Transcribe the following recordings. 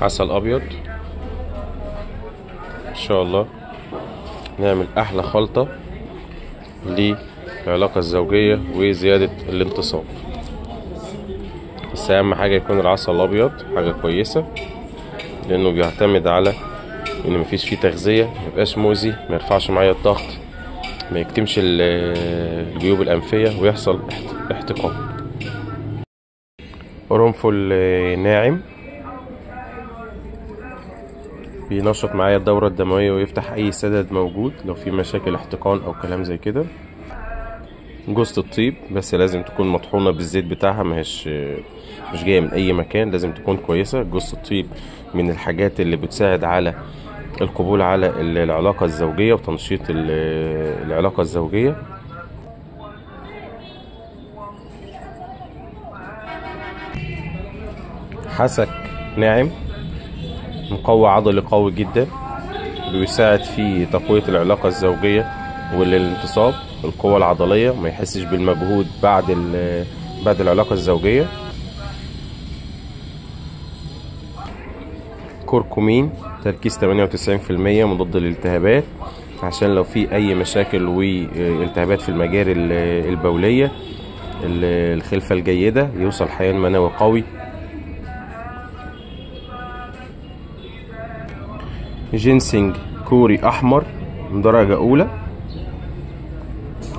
عسل ابيض. ان شاء الله نعمل احلى خلطة للعلاقة الزوجية وزيادة الانتصاب. بس اهم حاجة يكون العسل الابيض حاجة كويسة، لانه بيعتمد على ان مفيش فيه تغذية، ميبقاش مؤذي، ما يرفعش معايا الضغط، ما يكتمش الجيوب الانفية ويحصل احتقان. قرنفل ناعم بينشط معايا الدورة الدموية ويفتح اي سدد موجود لو في مشاكل احتقان او كلام زي كده. جوزة الطيب بس لازم تكون مطحونة بالزيت بتاعها، مش جاية من اي مكان، لازم تكون كويسة. جوزة الطيب من الحاجات اللي بتساعد على القبول على العلاقة الزوجية وتنشيط العلاقة الزوجية. حسك ناعم، مقوي عضلي قوي جدا، بيساعد في تقوية العلاقة الزوجية والانتصاب، القوة العضلية، ما يحسش بالمجهود بعد العلاقة الزوجية. كركمين تركيز 98% مضاد للالتهابات، عشان لو في اي مشاكل والتهابات في المجاري البولية، الخلفة الجيدة، يوصل حيوان منوي قوي. جينسينج كوري احمر من درجة اولى،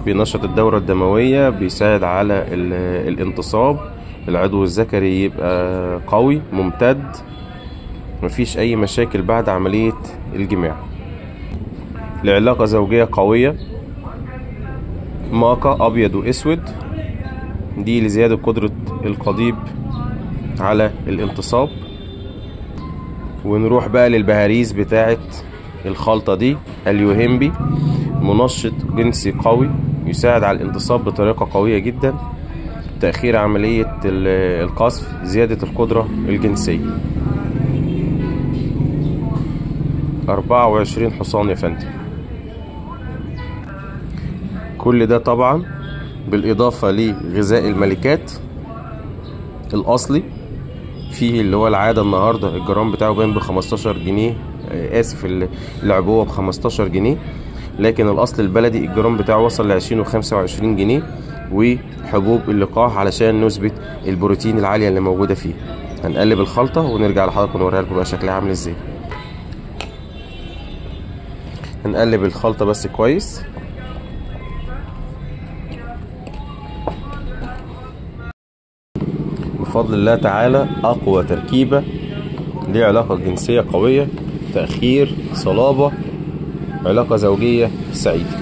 بينشط الدورة الدموية، بيساعد على الانتصاب، العضو الذكري يبقى قوي ممتد، مفيش اي مشاكل بعد عملية الجماع. لعلاقة زوجية قوية، ماكا ابيض واسود، دي لزيادة قدرة القضيب على الانتصاب. ونروح بقى للبهاريز بتاعت الخلطة دي. اليوهيمبي منشط جنسي قوي، يساعد على الانتصاب بطريقة قوية جدا، تأخير عملية القذف، زيادة القدرة الجنسية. 24 حصان يا فندم. كل ده طبعا بالإضافة لغذاء الملكات الأصلي فيه اللي هو العادة النهاردة الجرام بتاعه باين ب15 جنيه، آسف العبوة ب15 جنيه، لكن الأصل البلدي الجرام بتاعه وصل ل20 و25 جنيه. وحبوب اللقاح علشان نثبت البروتين العالية اللي موجودة فيه. هنقلب الخلطة ونرجع لحضراتكم نوريها لكم بقى شكلها عامل ازاي. هنقلب الخلطة بس كويس. بفضل الله تعالى أقوى تركيبة لعلاقة جنسية قوية، تأخير، صلابة، علاقة زوجية سعيدة.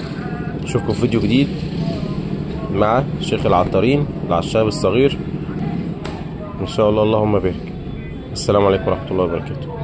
أشوفكم في فيديو جديد مع شيخ العطارين العشاب الصغير إن شاء الله. اللهم بارك. السلام عليكم ورحمة الله وبركاته.